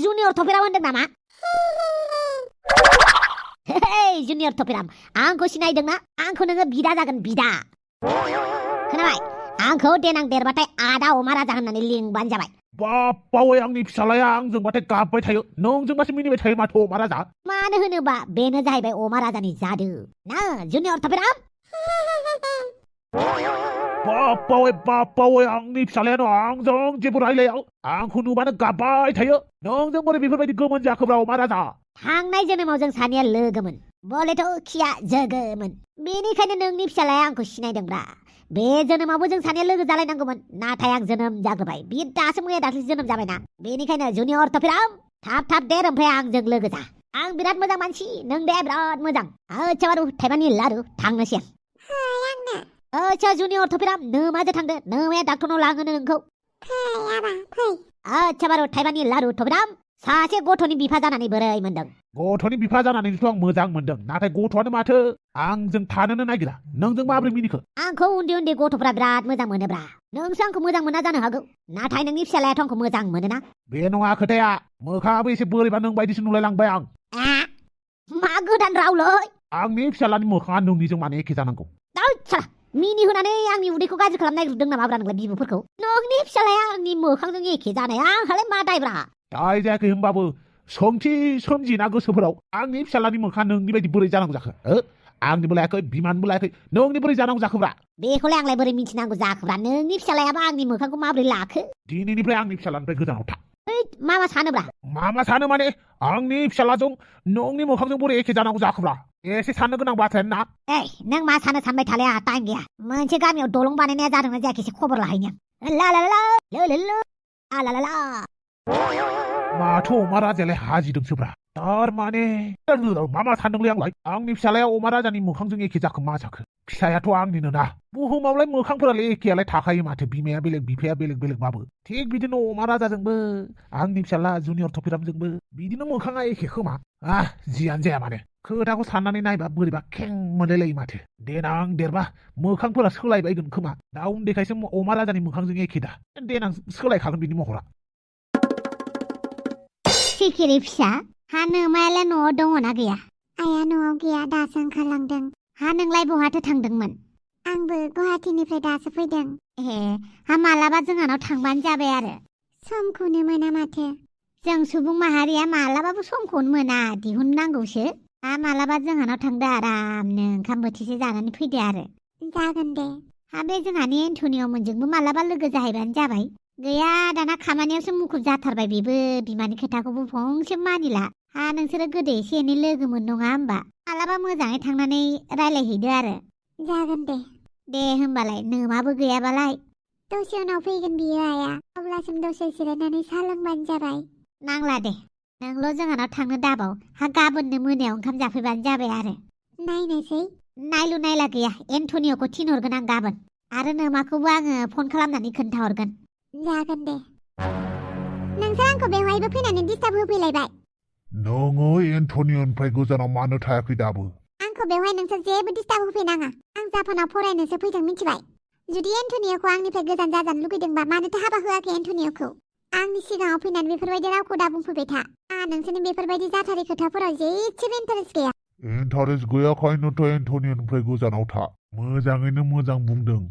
Junior थफेराम होनदों नामा? Junior थफेराम आंखौ सिनायदोंना? आंखौ नोङो बिदा जागोन बिदा। खोनाबाय? आंखौ देनां देरबाथाय आदा अमा राजा होननानै लिंबानो जाबाय। बावै आंनि फिसालाया आंजोंबाथाय गाबबाय थायो नोंजोंबासो मिनिबाय थायो माथो अमा राजा। मानो होनोबा बेनो जाहैबाय अमा राजानि जादु ना जुनियर थफेराम। बावै आंनि फिसालायानो आंजों जेबो रायलाया आंखौ नुबानो गाबबाय थायो नोंजों बोरै बेफोरबायदि गोमोन जाखोब्रा अमा राजा। थांनाय जोनोमाव जों सानैया लोगोमोन बलेथ' खिया जोगोमोन बेनिखायनो नोंनि फिसालाया आंखौ सिनायदोंब्रा। बे जोनोमावबो जों सानैया लोगो जालायनांगौमोन नाथाय आं जोनोम जाग्रोबाय बे दासो मैया दाख्लैसो जोनोम जाबायना बेनिखायनो जुनियर थफेराम थाब देर ओमफ्राय आंजों लोगो जा। आं बिराद मोजां मानसि नों दे बिराद मोजां। अच्छा बारु थाइबानि लारु थांनोसै आं। अच्छा जुनियर थफेराम नोमाजों थांदो नोमाया डाक्टरनाव लाङोनो नोंखौ। अच्छा बारु थाइबानि लारु थफेराम सासे गथ'नि बिफा जानानै बोरै मोनदों? गथ'नि बिफा जानानैथ' आं मोजां मोनदों नाथाय गथ'आनो माथो आंजों थानोनो नागिरा नोंजों माबोरै मिनिखो? आंखौ उन्दै गथ'फ्रा बिराद मोजां मोनोब्रा। नोंसो आंखौ मोजां मोना जानो हागौ नाथाय नोंनि फिसालायाथ' आंखौ मोजां मोनोना? बे नङा खोथाया मोखाङाबो एसे बोरैबा नों बायदिसो नुलायलांबाय आं। मा गोदान रावलै? आंनि फिसालानि मोखाङा नोंनिजों माने एखे जानांगौ। मिनि होनानै आंनि उदैखौ गाज्रि खालामनो नागिरदों नामाब्रा नोंलाय बिबुफोरखौ? नोंनि फिसालाया आंनि मोखांजों एखे जानाया आंहालाय मा दायब्रा? दाय जायाखै होनबाबो सोंथि सोमजिना गोसोफोराव आंनि फिसालानि मोखाङा नोंनि बायदि बोरै जानांगौ जाखो? आंनिबो लायाखै बिमानबो लायाखै नोंनि बोरै जानांगौ जाखोब्रा? बेखौलाय आंलाय बोरै मिथिनांगौ जाखोब्रा? नोंनि फिसालायाबा आंनि मोखांखौ माबोरै लाखो? दिनैनिफ्राय आंनि फिसालानिफ्राय गोजानाव था। मा सानोब्रा? मा सानो माने आंनि फिसालाजों नोंनि मोखांजों बोरै एखे जानांगौ जाखोब्रा? एसे साननो गोनां बाथ्रायानो ना। नों मा सानबाय थालाया टाइम गैया। मोनसे गामियाव दलं बानायनाया जादोंना जायाखै एसे खबर लाहैनो आं। माथो अमा राजायालाय हाजिदोंसोब्रा थारमाने मा सानदोंलै आंलाय? आंनि फिसालाया अमा राजानि मोखांजों एखे जाखो मा जाखो? फिसायाथ' आंनिनो ना। बुहुमावलाय मोखांफोरालाय एखेयालाय थाखायो माथो बिमाया बेलेग बिफाया बेलेगबाबो। थिग बिदिनो अमा राजाजोंबो आंनि फिसाला जुनियर थफेरामजोंबो बिदिनो मोखाङा एखे खोमा। जियानो जाया माने खोथाखौ साननानै नायबा बोरैबा खें मोनलायलायो माथो। देनां देरबा मोखांफोरा सोलायबायगोन खोमा। दा उन्दैखायसो अमा राजानि मोखांजों एखे दा देनां सोलायखागोन बिनि महरा। सिखिरि फिसा हा नोमायालाय न'आव दङना गैया? आइया न'आव गैया दासो ओंखारलांदों। हा नोंलाय बहाथो थांदोंमोन? आंबो गुवाहाटीनिफ्राय दासो फैदों। हा मालाबा जोंहानाव थांबानो जाबाय आरो। समखौनो मोना माथो। जों सुबुं माहारिया मालाबाबो समखौनो मोना दिहुननांगौसो। हा मालाबा जोंहानाव थांदो आरामनो ओंखाम बोथिसे जानानै फैदो आरो। जागोन दे। हा बे जोंहानि एन्टनियमोनजोंबो मालाबा लोगो जाहैबानो जाबाय। गैया दाना खामानियावसो मुखुब जाथारबाय बेबो बिमानि खोथाखौबो फंसे मानिला। हा नोंसोरो गोदो एसे एनै लोगोमोन नङा होमबा? मालाबा मोजाङै थांनानै रायलायहैदो आरो। जागोन दे। दे होमबालाय नोमाबो गैयाबालाय। दसे उनाव फैगोन बियो आइया। अब्लासिम दसे जिरायनानै साहा लोंबानो जाबाय। नांला दे नोंल' जोंहानाव थांनो दाबाव। हा गाबोननो मोनायाव ओंखाम जाफैबानो जाबाय आरो। नायनोसै। नायलु नायला गैया एन्टनियखौ थिनहरगोन आं गाबोन। आरो नोमाखौबो आङो फन खालामनानै खोन्थाहरगोन। जागोन दे। नोंसोर आंखौ बेवहायबो फैनानै डिस्टार्ब होफैलायबाय। नोङो एन्टनियनिफ्राय गोजानाव मानो थायाखै दाबो? आंखौ बेवहाय नोंसोर जेबो डिस्टार्ब होफैनाङा। आं जापानाव फरायनोसो फैदों मिथिबाय। जुदि एन्टनियखौ आंनिफ्राय गोजान जाजानो लुगैदोंबा मानोथो हाबा होआखै एन्टनियखौ? आंनि सिगाङाव फैनानै बेफोरबायदि रावखौ दा बुंफैबाय था। नोंसोरनि बेफोरबायदि जाथारि खोथाफोराव जेबो इन्टारेस्ट गैया। इन्टारेस्ट गैयाखायनोथ' एन्टनियनिफ्राय गोजानाव था। मोजाङैनो मोजां बुंदों।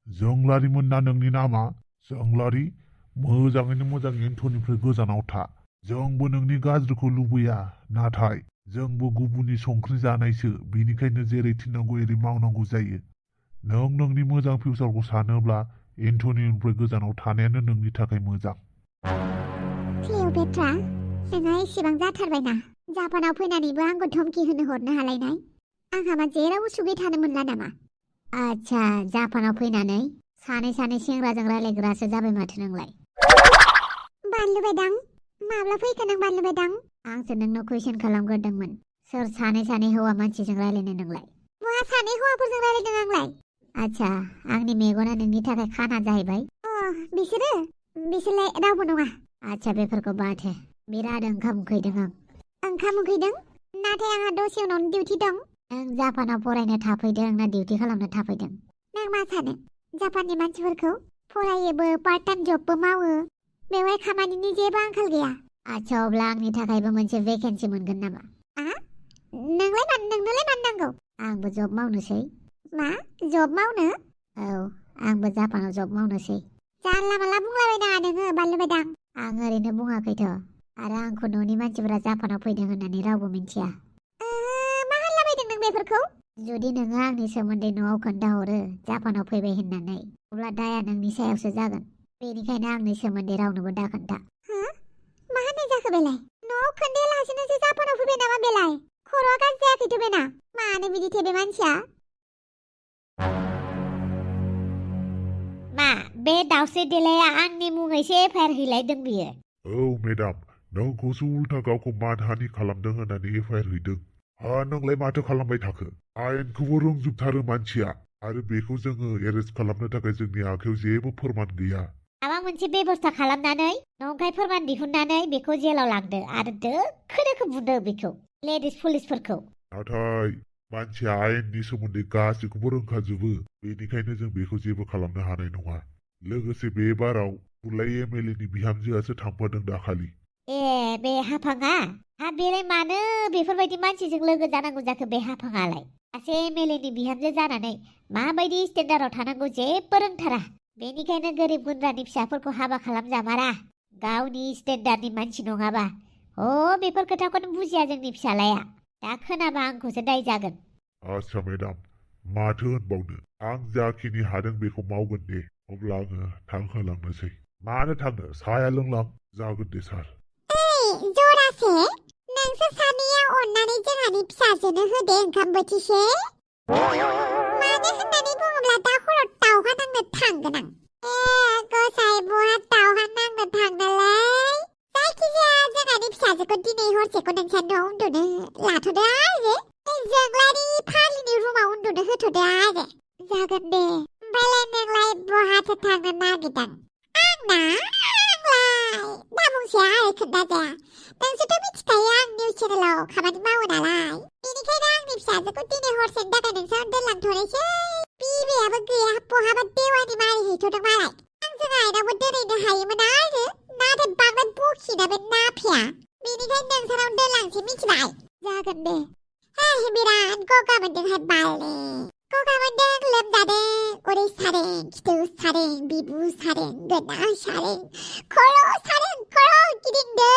जंग्लारिमोन ना नोंनि नामा? जंग्लारि मोजाङैनो मोजां एन्टनिफ्राय गोजानाव था। जोंबो नोंनि गाज्रिखौ लुबैया नाथाय जोंबो गुबुननि संख्रि जानायसो बेनिखायनो जेरै थिननांगौ एरै मावनांगौ जायो। नों नोंनि मोजां फिउचारखौ सानोब्ला एन्टनियनिफ्राय गोजानाव थानायानो नोंनि थाखाय मोजां। क्लिय'पेट्रा नोंहा एसेबां जाथारबायना जापानाव फैनानैबो आंखौ धमकि हरनो हालायनाय। आंहा मा जेरावबो सुगै थानो मोनला नामा? आच्छा जापानाव फैनानै सानै सेंग्राजों रायलायग्रासो जाबाय माथो नोंलाय। बानलु बायदां माब्ला फैखो नों बानलु बायदां? आंसो नोंनाव कुइसन खालामग्रोदोंमोन। सोर सानै हौवा मानसिजों रायलायनो नोंलाय? बहा सानै हौवाफोरजों रायलायदों आंलाय? आच्छा आंनि मेगना नोंनि थाखाय खाना जाहैबाय। बिसोरलाय रावबो नङा। आच्छा बेफोरखौ बाथो बिराद ओंखाम उखैदों आं। ओंखाम उखैदों? नाथाय आंहा दसे उनावनो डिउटि दं। नों जापानाव फरायनो थाफैदों ना डिउटि खालामनो थाफैदों? नों मा सानो जापाननि मानसिफोरखौ फरायोबो पार्ट टाइम जबबो मावो बेवहाय खामानिनि जेबो आंखाल गैया आच्छा अब्ला आंनि थाखायबो मोनसे भेकेन्सि मोनगोन नामा नोंनोलाय मानो नांगौ आंबो जब मावनोसै मा जब मावनो औ आंबो जापानाव जब मावनोसै जानला माला बुंलाबायनाङा नोङो बानलु बायदां आं ओरैनो बुङाखैथ' आरो आंखौ न'नि मानसिफोरा जापानाव फैदों होननानै रावबो मिन्थिया मा होनलाबायदों नों बेफोरखौ जुदि नोङो आंनि सोमोन्दै न'आव खोन्थाहरो जापानाव फैबाय होननानै अब्ला दाया नोंनि सायावसो जागोन बेनिखायनो आंनि सोमोन्दै रावनोबो दाखोन्था मा होननाय जाखो बेलाय न'आव खोन्थायालासेनोसो जापानाव फैबाय नामा बेलाय खर'आ गाज्रि जायाखैथ' बेना मानो बिदि थेबे मानसिया मा बे दावस्रि देलाया आंनि मुङैसो एफआइआर हैलायदों बियो औ मेडाम नोंखौसो उल्था गावखौ मानहानि खालामदों होननानै एफआइआर हैदों नोंलाय माथो खालामबाय थाखो आयेनखौबो रोंजोबथारो मानसिया आरो बेखौ जोङो एरेस्ट खालामनो थाखाय जोंनि आखायाव जेबो फोरमान गैया माबा मोनसे बेबस्था खालामनानै नंखाय फोरमान दिहुननानै बेखौ जेलाव लांदो आरो दोखो दोखो बुदो बेखौ लेडिस पुलिसफोरखौ नाथाय मानसिया आयेननि सोमोन्दै गासैखौबो रोंखाजोबो बेनिखायनो जों बेखौ जेबो खालामनो हानाय नङा लोगोसे बे बाराव थुनलाइ एमएलएनि बिहामजोआसो थांफादों दाखालि ए बे हाफाङा बेलाय मानो बेफोरबायदि मानसिजों लोगो जानांगौ जाखो बे हाफाङालाय सासे एमएलएनि बिहामजो जानानै माबायदि स्टेन्डार्डआव थानांगौ जेबो रोंथारा बेनिखायनो गोरिब गुन्द्रानि फिसाफोरखौ हाबा खालामजामारा गावनि स्टेन्डार्डनि मानसि नङाबा बेफोर खोथाखौनो बुजिया जोंनि फिसालाया दा खोनाबा आंखौसो दाय जागोन आच्छा मेडाम माथो होनबावनो आं जाखिनि हादों बेखौ मावगोन दे अब्ला आङो थांहोलांनोसै मानो थांनो साया लोंलां जागोन दे सार जरासे नोंसोर सानैया अननानै जोंहानि फिसाजोनो होदे ओंखाम बोथिसे मानो होननानै बुङोब्ला दा हराव दावहा नांनो थांगोन आं गसाइ बहा दावहा नांनो थांनोलाय जायखिजाया जोंहानि फिसाजोखौ दिनै हरसेखौ नोंसा न'आव उन्दुनो लाथ'दो आरो जोंलारि फालिनि रुमाव उन्दुनो होथ'दो आरो जागोन दे ओमफ्रायलाय नोंलाय बहाथो थांनो नागिरदों आंलाय दा बुंसै आरो खोन्थाजाया नोंसोरथ' मिथिखायो आं निउस चेनेलाव खामानि मावो नालाय बेनिखायनो आंनि फिसाजोखौ दिनै हरसेनि थाखाय नोंसोर दोनलांथ'नोसै बिबैयाबो गैया बहाबा देवानि मारिहैथ'दों मालाय आंजों आइनावबो दोनहैनो हायोमोन आरो नाथाय बांद्राय बखिना बे नाफिया बेनिखायनो नोंसोरनाव दोनलांसै मिथिबाय जागोन दे बिराद गगा मोनदोंहाय बालनि गगा मोनदों लोमजादों उदै सादों खिथु सादों बिबु सादों गोदना सादों खर' गिदिंदों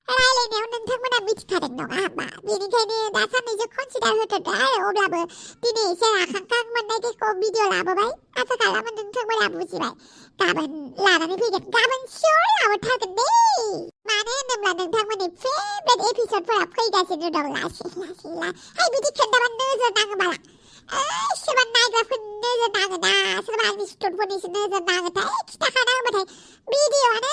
रायलायनायाव नोंथांमोना मिथिखादों नङा होमबा बेनिखायनो दा साननैसो कनसिडार होथ'दो आरो अब्लाबो दिनै एसे राखांखां मोननायखौ भिडिअ लाबोबाय आसा खालामो नोंथांमोना बुजिबाय गाबोन लानानै फैगोन गाबोन सियर लाबोथारगोन दे मानो होनोब्ला नोंथांमोननि फेभरेट एपिसडफोरा फैगासिनो दं लासै बिदि खोन्थाबा नोजोर नाङो बाला सोरबा नायग्राफोरनि नोजोर नाङो ना सोरबा आंनि स्टुडेन्टफोरनिसो नोजोर नाङोथाय खिथाखाना होबाथाय भिडिअआनो